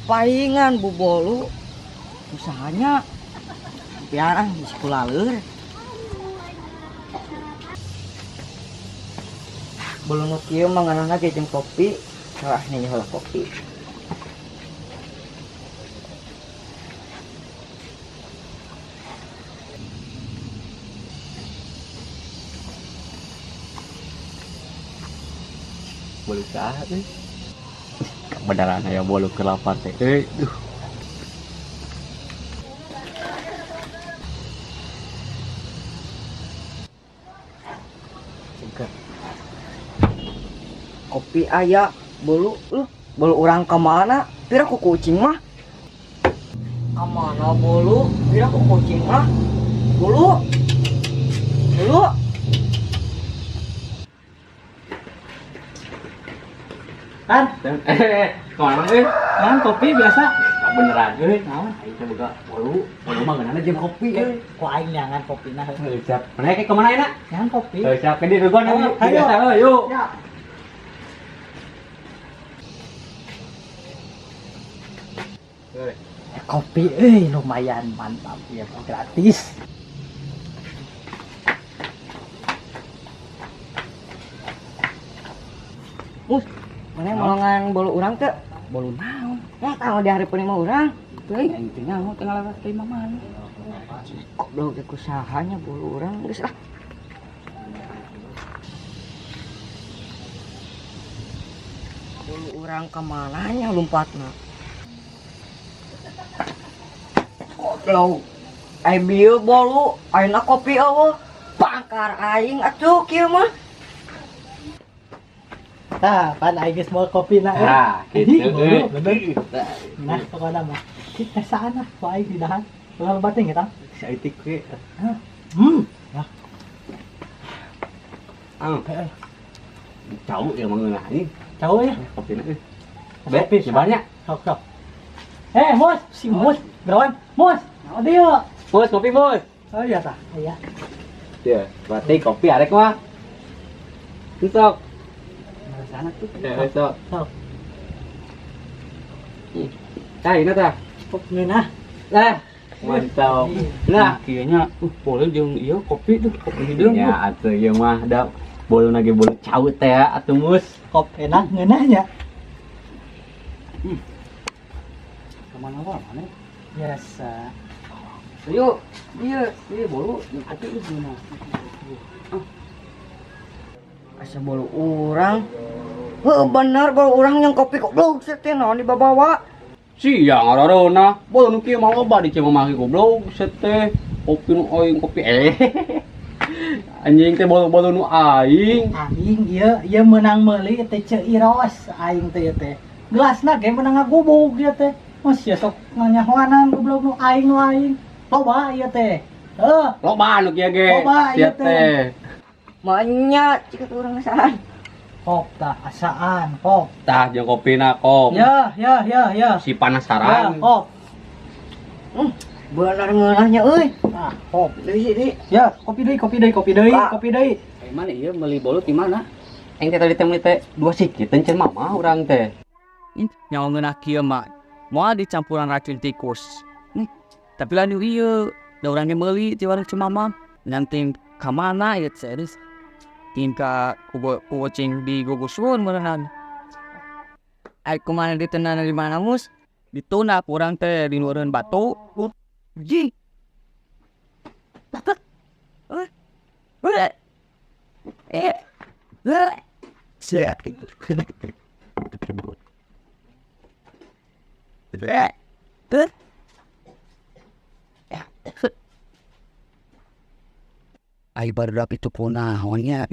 Paingan bu bolu usahanya biar ah di sekolah leur. Bolu nu kieu mah ngeunahna ge jeung kopi. Salah nih heula kopi. Bolu saha euy? Kebenaran aya bolu kelapa teh euy. Duh. Seger. Kopi aya, bolu lu, bolu urang ka mana? Pira ku kucing mah? Ka mana bolu? Pira ku kucing mah? Bolu. Bolu. Kan? Kemana euy? Kan kopi biasa. Beneran euy. Naon? Aing teh boga bolu. Bolu mah ngeunahna jeung kopi euy. Ku aing nyangan kopina heuh. Heuh, siap. Mana ke kemana enak? Nyangan kopi. Heuh, siap. Ke dieu duluan Ayo, ayo. biasa heuh, yuk. Ya. Kopi euy lumayan mantap ya, gratis. Mus, mana yang molongan bolu urang teh? Bolu naon? Ya tahu di hari mah urang. Teuing aing teh nyaho teh ngalewat teh mah mana. Goblok teh kusahanya bolu urang geus lah. Bolu urang ka mananya lompatna? Goblok. Ai bieu bolu, ayeuna kopi eueuh. Pangkar aing atuh kieu mah. Tah, pan aing geus moal kopi na. Nah, gitu euy. Bener. Nah, pokona mah. Kita saan ah, ku aing didahan. Ulah bating eta. Si aitik we. Nah. Ah. Cau ya mah ngeunah anjing. Cau ya. Kopina euy. Be, Kopi nyoba nya. Sok sok. Mus, si Mus, berawan. Mus, dieu. Mus, kopi Mus. Oh iya tah, iya. Ya, berarti kopi arek mah. Sok. Sana tuh. Ya, sok. Sok. Tah, ini tah. Kok ngeunah. Nah, mantap. Nah, kayaknya boleh jeung ieu kopi tuh, kopi hideung. Ya atuh ieu mah da bolu nage bolu cau teh atuh Mus. Kop enak ngeunahnya. Kemana wae mana? Biasa. Yuk, iya, iya bolu jeung kopi geus ngeunah. Asa bolu urang. Heuh bener bolu urang yang kopi goblok teh naon dibabawa. Sia ngarareunah, bolu nu kieu mah loba di Cimamah ge goblok set teh. Kopi nu aing kopi Anjing teh bolu-bolu nu aing. Aing ieu ieu meunang meuli teh Ceu Iros aing teh ieu teh. Gelasna ge meunang ngagubug ieu teh. Mas ya sok nganyahoanan goblok nu aing nu aing. Loba ieu teh. Heuh. Loba nu kieu ge. Loba ieu Sia teh. Manya cik urang asaan. Kop tah asaan kop. Tah jeung kopina kop. Ya ya ya ya. Si panasaran. Ya, kop. Bener ngeunahnya euy. Tah kop. Deui deui. Ya, kopi deui, kopi deui, kopi deui, kopi deui. Mana ieu meuli bolu di mana? Aing teh tadi teh meuli teh 2 sikit teh cenah mama urang teh. Nyawa ngeunah kieu mah moal dicampuran racun tikus. Nih, tapi lah nu ieu da urang ge meuli ti warung Cimamah. Nanti ka mana ieu teh serius? Tingka kucing di gugusun meureunnan. Ai kumaha diteunana di mana Mus? Dituna kurang teh di luareun batu. Jing. Ai barudak itu kunaon nya.